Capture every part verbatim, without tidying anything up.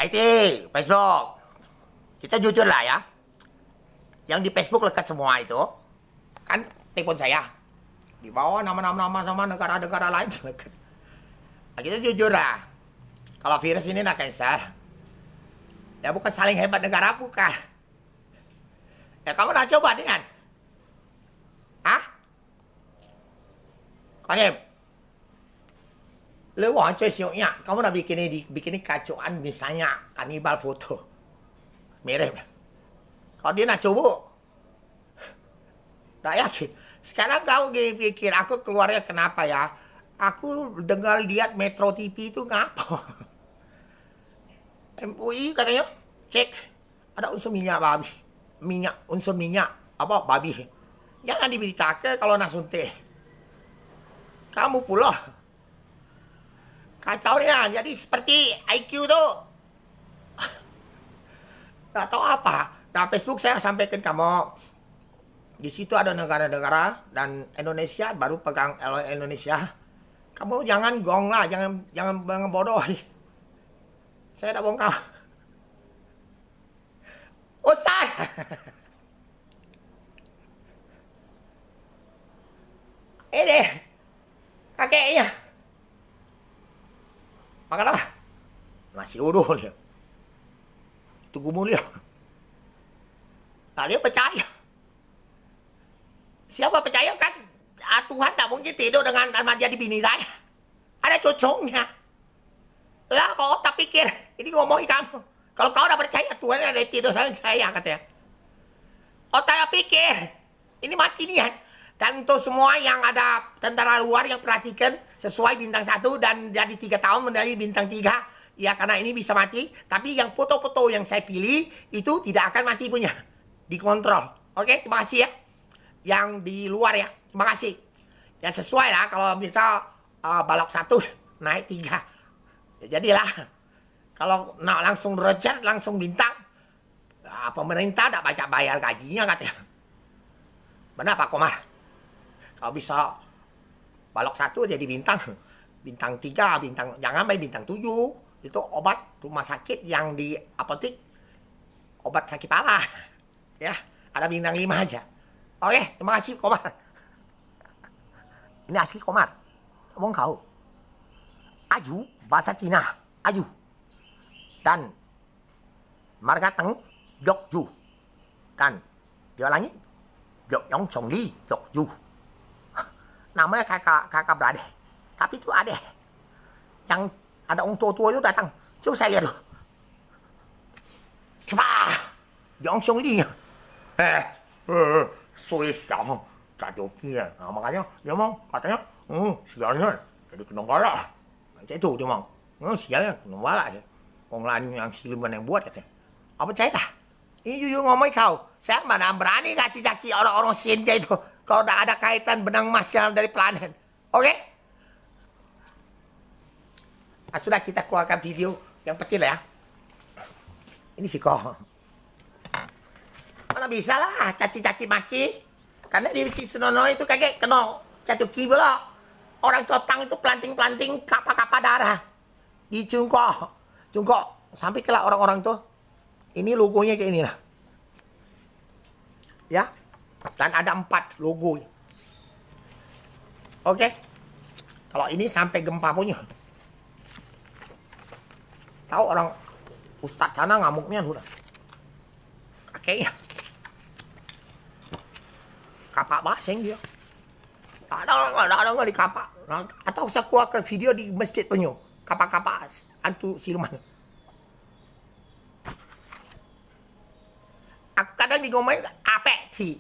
Iti, Facebook. Kita jujur lah ya. Yang di Facebook leket semua itu, kan telepon saya. Di bawah nama-nama, nama, nama negara-negara lain leket. Nah, kita jujur lah. Kalau virus ini nak cancel, ya bukan saling hebat negara, bukan. Ya, kamu nak coba dengan? Hah? Konim. Lewat coy siuknya, kamu nak bikin ini, bikin ini kacoan misalnya kanibal foto. Mirip. Kalau dia nak coba, tak yakin. Sekarang kau gini pikir, aku keluarnya kenapa ya? Aku dengar lihat Metro T V itu ngapa? M U I katanya, cek. Ada unsur minyak babi. Minyak, unsur minyak. Apa? Babi. Jangan diberitake kalau nak suntik. Kamu pula. Kacau nian. Jadi seperti I Q tu. Tak tahu apa. Nah, Facebook saya sampaikan kamu. Di situ ada negara-negara dan Indonesia baru pegang Indonesia. Kamu jangan gong lah, jangan jangan, jangan bodoh. Saya tak bongkar. Ustaz. Ini. Kakeknya. Makan apa? Nasi uduk dia. Itu gumul dia. Nah, dia percaya. Siapa percaya kan? Ah, Tuhan tak mungkin tidur dengan sama jadi bini saya. Ada cucunya. Lah, kau otak pikir, ini ngomongin kamu. Kalau kau dah percaya Tuhan ada tidur sama saya, katanya. Otak pikir, ini mati nian. Dan untuk semua yang ada tentara luar yang perhatikan, sesuai bintang satu dan jadi tiga tahun menjadi bintang tiga, ya, karena ini bisa mati. Tapi yang foto-foto yang saya pilih itu tidak akan mati punya, dikontrol. Oke, terima kasih ya. Yang di luar ya, terima kasih. Ya, sesuai lah, kalau misal, ah, balok satu naik tiga. Ya, jadilah. Kalau nak langsung derajat, langsung bintang, ah, pemerintah dak pacak bayar gajinya, katanya. Benar, Pak Komar? Kalau bisa balok satu jadi bintang, bintang tiga, bintang, jangan main bintang tujuh. Itu obat rumah sakit yang di apotek, obat sakit pala. Ya, ada bintang lima aja. Oke, terima kasih, Komar. Ini asli, Komar. Wong kau. Aju, bahasa Cina. Aju. Dan marga teng, jok ju. Dan dia ulangi, jok nyong cong li, jok ju. Namanya kakak, kakak beradik. Tapi tu ada yang ada orang tua-tua tu datang. Cuba saya lihat tu. Cepat. Jong Chong Li. Eh, eh, Swiss dah. Cadoki ya. Nah, makanya dia mau katanya, hmm, sialnya jadi kena galak. Macam itu dia mau. Hmm, sialnya kena galak ya. Orang lain yang siluman yang buat katanya. Apa percaya lah? Ini jujur ngomong kau. Saya mana berani caci-caci orang-orang Sin itu. Kalau dah ada kaitan benang emas yang dari planet. Oke? Ah, sudah kita keluarkan video yang penting lah ya. Ini siko. Mana bisa lah caci-caci maki. Karena di Senono itu kagek kena catuki pula. Orang Cotang itu planting-planting kapa-kapa darah. Di Cungkok. Cungkok. Sampai kelak orang-orang tu. Ini logonya kayak ini lah. Ya. Dan ada empat logo. Oke. Kalau ini sampai gempa punya. Tahu orang ustaz sana ngamuknya sudah. Kakeknya. Kapak baseng dia. Tak ada, tak ada, tak ada di kapak. Nah, atau saya keluarkan video di masjid punya. Kapak-kapak antu siluman. Aku kadang digomel apek ti.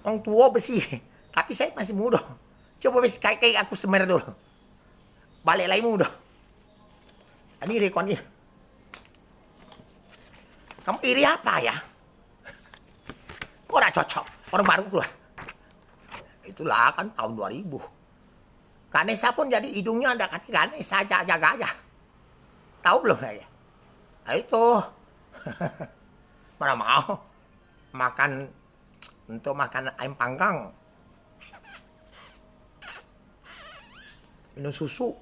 Wong tua besi. Tapi saya masih muda. Coba besi kai-kai aku semer dulu. Balik lagi muda. Ini rekon ni. Kamu iri apa ya? Kok ora cocok? Orang baru keluar. Itulah kan tahun dua ribu. Ganesha pun jadi hidungnya ada kaki Ganesha aja, jaga aja. Tahu belum saya? Nah, itu. Mana mau makan, untuk makan ayam panggang. Minum susu.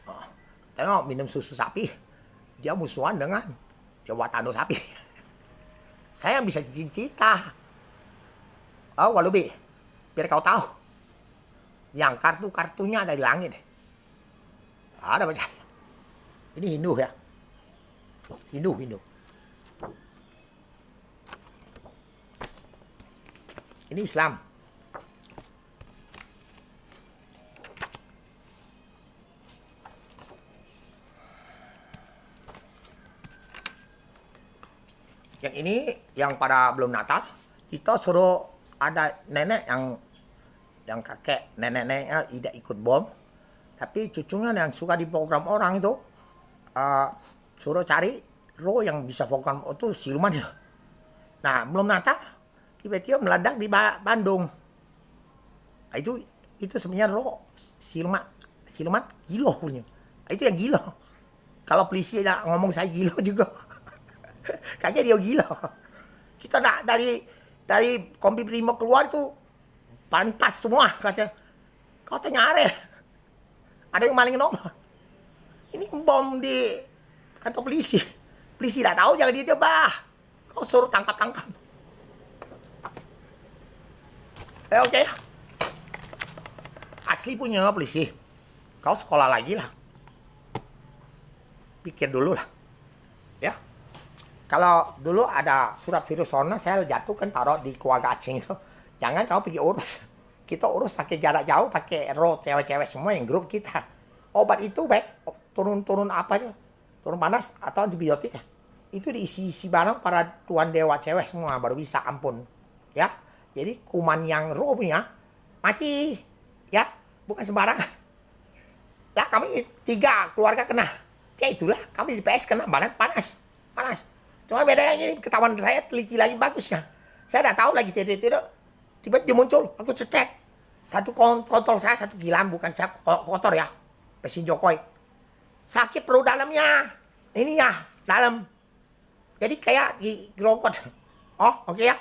Oh, Tengok, minum susu sapi, dia musuhan dengan dia buat tanduk sapi. Saya yang bisa cerita. Oh, Walubi, biar kau tahu. Yang kartu-kartunya dari langit. Ada baca. Ini Hindu ya. Hindu, Hindu. Ini Islam. Yang ini yang pada belum Natal, kita suruh ada nenek yang yang kakek nenek-neneknya tidak ikut bom, tapi cucunya yang suka diprogram orang itu, eh, suruh cari roh yang bisa program itu siluman ya. Nah, belum Natal, tiba-tiba meledak di Ba- Bandung. Nah, itu itu sebenarnya roh siluman, siluman gilo punya. Nah, itu yang gilo. Kalau polisi nak ngomong saya gilo juga. Kagak dia gilo. Kita nak dari dari kompi primo keluar itu pantas semua katanya. Kau tanya are. Ada yang maling nomor. Ini bom di kantor polisi. Polisi dah tahu jangan dia bah. Kau suruh tangkap-tangkap. Eh, oke. Asli punya polisi. Kau sekolah lagi lah. Pikir dulu lah. Ya. Kalau dulu ada surat virus corona, saya jatuhkan taruh di keluarga Acing itu. Jangan kau pergi urus. Kita urus pakai jarak jauh, pakai ro cewek-cewek semua yang grup kita. Obat itu baik turun-turun apa aja, turun panas atau antibiotik ya. Itu diisi-isi barang para tuan dewa cewek semua baru bisa ampun. Ya. Jadi kuman yang ro punya mati. Ya, bukan sembarang. Lah kami tiga keluarga kena. Ya itulah, kami di P S kena badan panas. Panas. Cuma bedanya ini ketahuan saya teliti lagi bagusnya. Saya dah tahu lagi tidak tidak. Tiba dia muncul, aku cetek. Satu kon- kontol saya satu gilam, bukan saya ko- kotor ya. Mesin Jokowi. Sakit perut dalamnya. Ini ya, dalam. Jadi kayak di grokot. Oh, oke ya.